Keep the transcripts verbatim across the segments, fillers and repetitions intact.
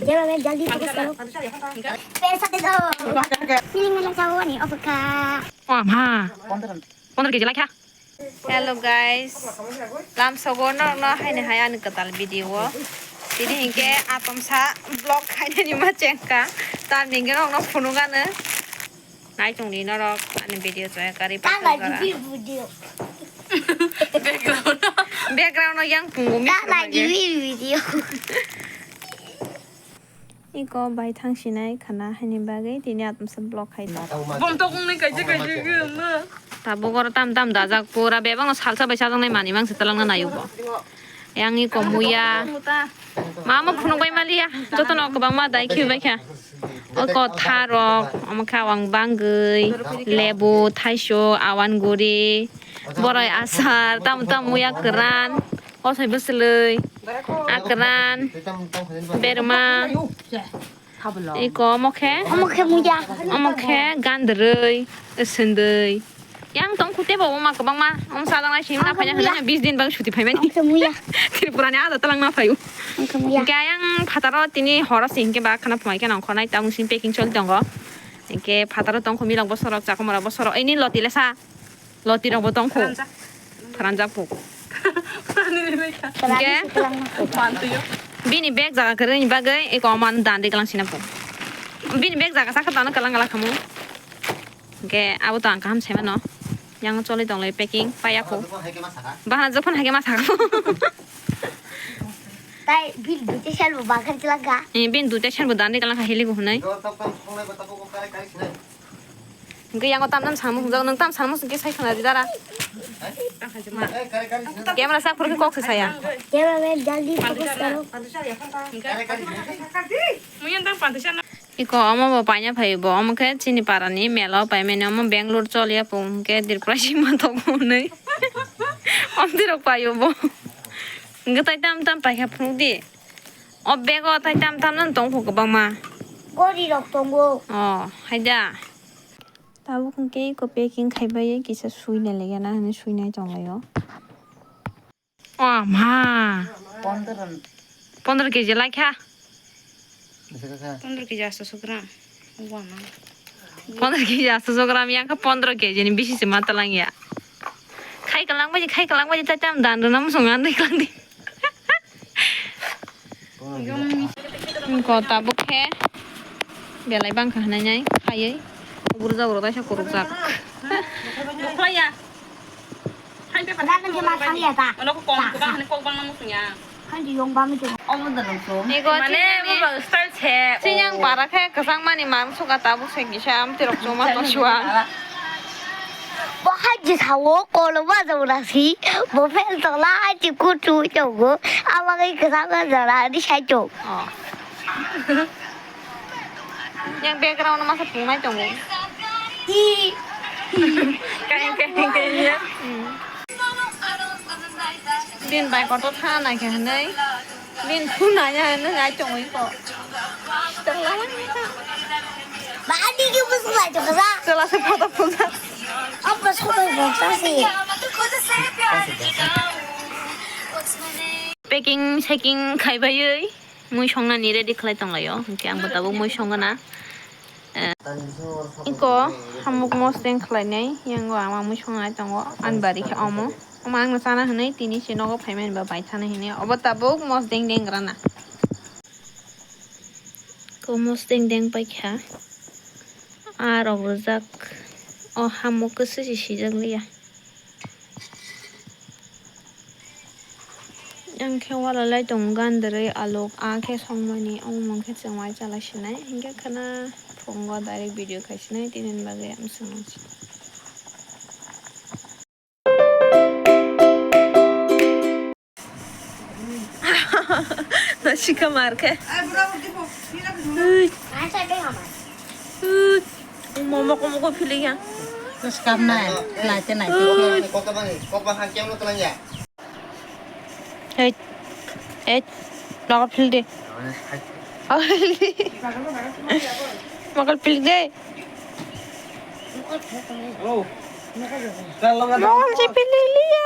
Jema, jai jaldi focus karo. Paisa de do. Feeling na chao ni ofka. Wah, ma. Pondro kg laikha. Hello guys, lamsogo norokno haini hai ani kwtal video o. Tini hinkhe atomsa vlog khainani ma chengkha. Tamni hinkhe norokno phunukgano. Naichongdi norok ani video chaya kari. Tama pasal jora. Di video. Background o. Background o yang pungo Tama misrok di hai. Video. Iko bai thang sinai khana haini bagwi tini atomsa vlog khai tongo. Bom tok wngni kaisa kaisa wngma. Tabuk oro tam tam dajak pura bebak no salsa bai chajaknai manwi mangsa talangna naio bo. Yang iko muya. Mama phunuk bai maliya. Jotono kwbangma dai khibai kha. Oko tharok, omo khe awang bangwi, lebu, thaiso, awan guri, boroi asar, tamo tamo muya kwran, osoi bwswlwi, akran, berma, iko omo khe, omo khe muya, omo khe gandrwi, swndwi. Yang tong khute bo wngma kwbangma wng sajak nai sini na Ang phaina khe muya. Hwnwi bis din bang suti phaimani. Ang khe muya. Tripura ni ada talang na phaio. Ang khe muya. Hwnkhe ayang phataro tini horo se hwnkhe ba khana phunai khe nang khornai tamung sini packing choli tongo. Hwnkhe phataro tong kho milok bosorok chakomora bosorok ini loti lesa loti rok bo tong kho. Pharanjak. Pharanjak puk. Hwnkhe Mantuyo. Bini bag jaga kwrwini bagwi eko man dan de kalang sina puk. Bini bag jaga sakha tano kalang kalang khamu. Hwnkhe abo to ang kaham sai mano. Yang choli tonglai packing paiya kho. Bahana jokhon hai khe ma saka. Bahana jokhon hai khe ma saka. Tai bil duite sel bo bakar kelaka. Eh, bin duite sel bo dandi kelaka heli ko hunai. Hwnkhe yang tam tam samu hwnjak, nwng tam samu hwnkhe sai khna di dara. Camera sak phuru khe kok se saya. Camera man jaldi focus karo. Iko omo bo paina phai bo, omo khe chini para ni mela o pai mani, omo Bangalore choli ya pung khe Tripura si ma tok hwnwi. Omti rok pai bo. Hwnkhe tai tam tam pai kha phunuk di. O bag o tai tam tam nang tong kho kwbangma. Gori rok tongo. O, hai da. Tabuk hwnkhe iko packing khai bai kisa sui nai le ya na hwnwi sui nai tong lai o. O ma. Pondro. Pondro kg lai kha. Pondro kg asto so gram. Wa ma. Pondro kg asto so gram yang kha pondro kg ni bisi se ma talang ya. Khai kalang bai, khai kalang bai ta tam dan rwna musung an ri kalang di. Ko tabuk khe belai bang kha hwnwi nai khaiwi. Burjak rok kaisa kwrwkjak. Nukhlaiya. Rani khe ma thang ya ta. Ano ko kong ko bang hani kok bang namu sunya. Khandi yong bam je. Omo da nung so. Ego mane chini mo bang style se. Chini yang para khe kwchang mani mang suka tabuk se kisa amti rok chuma to suang. Bo hai je thawo kolo ba jora si. Bo fel to la hai je kutu to go. Ama kai kwchang ma jora di sai to. Oh. Yang background masa pungnai tongo. Hi. Kain, kain, kain, ya. Hmm. Din bai kotor tha nai khe hwnwi. Din phuna ya hwnwi ngai tongo iko. Tengla wani ka. Ba, ani ki bus lai to kaza. Chwla se photo phuna. Apa solo boksa si. Packing, shaking khai baiwi. Mui songnani ready khlai tonglaio, hwnkhe ang bo tabuk mui songna. Eh, iko hamuk mosdeng khlainai, yango ama mui songnai tongo, ani bari khe omo. Omo angno chana hwnwi tini se nogo phaimani ba bai thani hwnwi. Obo tabuk mosdeng deng rana. Ko mosdeng deng paikha. Aro bujak. O hamuk kwswi se sijak liya. Ang khe wala lai tongo gandrwi alok, a khe songmani, omo mung khe chwng uaisa lai sinai, hinkhe khwna phungo direct video khai sinai, tini bagwi ang swngna si. Nasika mar khe. Ui. Ui. Momo komo ko phili ya. Terus kam nai, nai te nai te. Ui. Hei. Hei. Nokol phil de. Nokol phil de. Hello. Nokol se phil liya.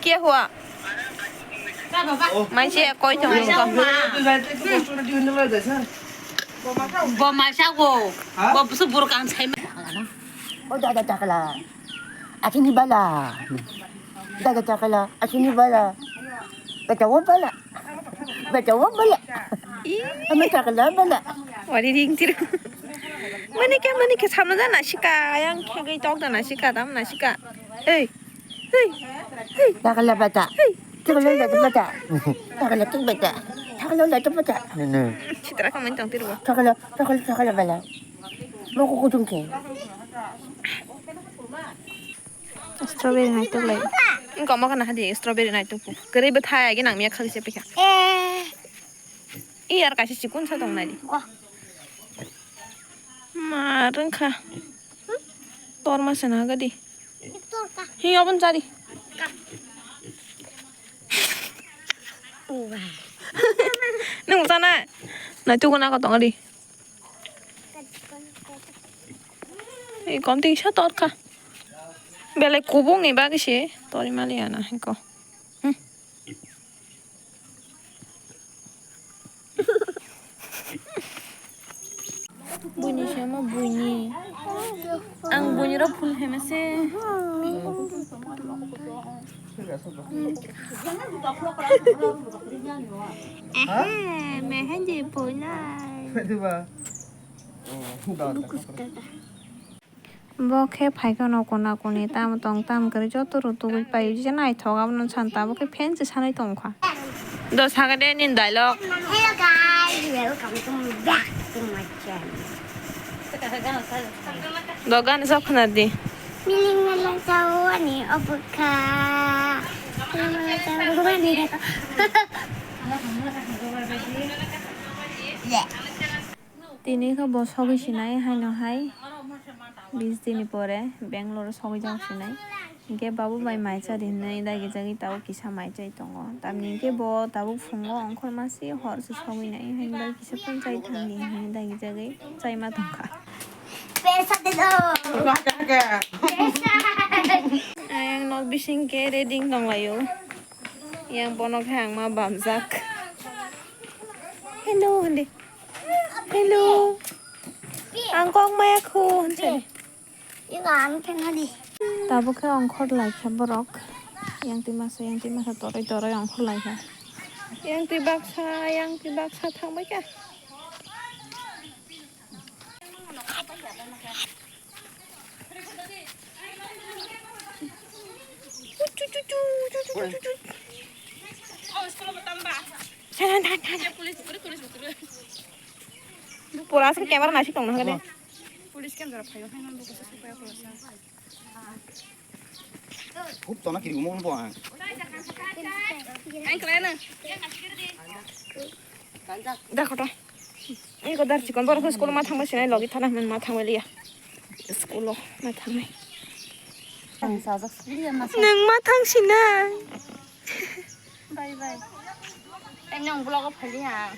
Kya hua? Mai se koi tong ko. Bo masa go. Bo busu buruk ang sai ma. O dada takla. Atini bala. Dada takla. Atini bala. Bata wo bala. Bata wo bala. Ih. Ami takla bala. Wari ring tiru. Mani ke, mani ke samna da nasika. Yang ke gai tok da nasika, dam nasika. Ei. Hey. Hey. Takala bata. Hey. Takala bata bata. Takala tik bata. Takala bata bata. Nene. Sitra kamani tong tiru. Takala, takala, takala bala. Moko kutung ke. Strawberry naitok lai. Engko mokana hadi strawberry naitok. Kwrwi bwthai agi nang miya khali se pekha. Eh. I yar kaisa chikon sa tong nai. Wah. Ma rwngkha. Tor ma sana gadi. Tor ka. Hi obon jari. Ka. Uwa. Nung sana. Na tu kona ka tong adi. Ei, kom ting sa tor ka. Belai kubung ni bagi se. Tori mali ana ko. Hmm. Buini se omo buini. Ang buini rok phul hemese. Ehe, mehenji buinai. Dukus tata. Bo khe phaikhe no kona koni tamo tong tamo kwrwi joto rw tugwi paio je naithok abono san tabuk khe fan se sanwi tongkha. Do saga de nini dialogue. Hello guys, welcome to back to my channel. Do gan sok khna di. Miling miling chawani obukha. Miling miling chawani. Yeah. Tini khe bo sogwi sinai haino hai bis dini pore Bangalore sogwi jak sinai. Hinkhe babu bai mai chari hinwi dagi jagwi tabuk kisa mai chai tongo. Tamni hinkhe bo tabuk phungo ongkhor masi hor se sogwi nai hinwi bai kisa phone chai thangdi hinwi dagi jagwi chai ma tongkha. Ayang nok bising khe ready wng tonglaio. Yang bono khe ang ma bamjak. Hello, hindi. Hello. Ang kok maya khu, hindi. Ika ang tengani. Tabuk khe ongkhor lai kha borok. Yang twi masa, yang twi masa toroi toroi ongkhor lai kha. Yang twi baksa, yang twi baksa thang bai kha. Pura asal camera nasi tong nang kade. Police camera phayo, haino buku susu phayo police. Hub tona kiri mo bo ang. Ang kena na. Dakho to. Eko dar chikon borok school ma thangbai sinai logi thana hinwi ma thangbai liya. School o ma thangnai. Ang sajak suli ma sa. Nwng ma thang sinai. Bye bye. Ang nwng vlog o phali ha.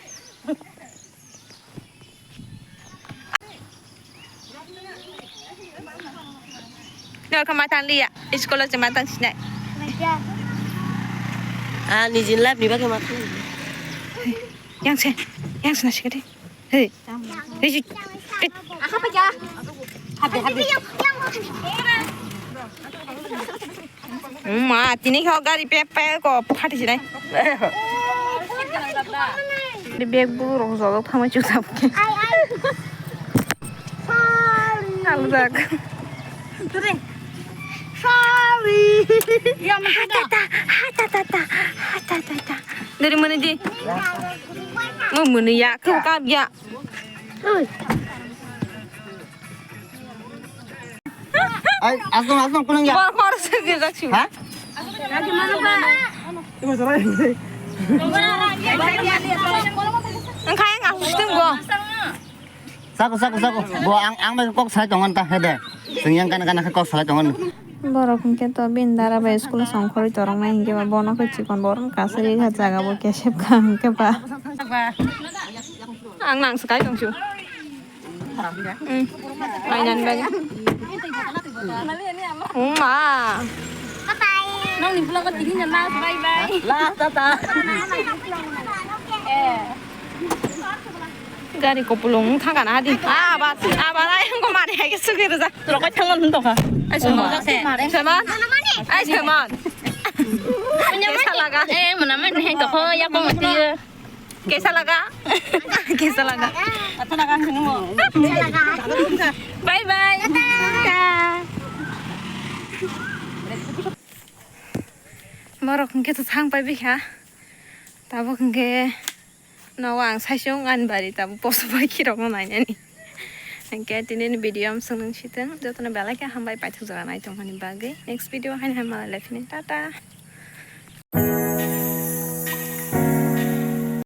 Nwng kha ma thang liya. School o se ma thang sinai. Ah, nijin life ni bagwi ma thang. Yang se, yang se na sikadi. Hey. Hey, hey. Aha pa ja. Happy, happy. Ma, tini kho gari pe pe ko phati sinai. Di bag bu rok jolok thama chu sap ke. Ai, ai. Sorry. Alu dak. Ture. Sorry. Ya, mesti dah. Ha ta ta ta, ha ta ta ta, ha ta ta ta. Dari mana di? Mau mana ya? Kau kap ya. Oi. Ai, asong, asong, kunang ya. Bor bor se gejak shu. Ha? Ang kaya nggak pusing gua. Sako, sako, sako. Bo ang, ang bai kok salai tongon ta hede. Sing yang kana kana kok salai tongon. Borok hinkhe to bini dara bai school songkhorwi toroknai hinkhe ba bono khe chikon borok kasari kha jaga bo kesep kha hinkhe ba. Ang nang swkai tong chu. Hmm. Mainan bai. Uma. Nongni vlog o tini no last, bye bye. Last ta ta. Eh. Gari kopulung thangkana hadi. Ah, abar, abar ayang ko mari hai ke sugi rwjak. Rokoi thangon hwn tongkha. Ai Saimon. Saimon. Ai Saimon. Kaisa laga. Eh, mona mani hai tokho yakung tiyo. Kaisa laga. Kaisa laga. Bye bye. Borok hwnkhe to thang pai bikha. Tabuk hwnkhe nogo ang saisung ani bari tabuk poso bai khirokno nainani. Hwnkhe tinini video amsung nung sitwng jotono belai khe hambai paithak jora naitongmani bagwi. Next video haino hai malai lai phini. Tata.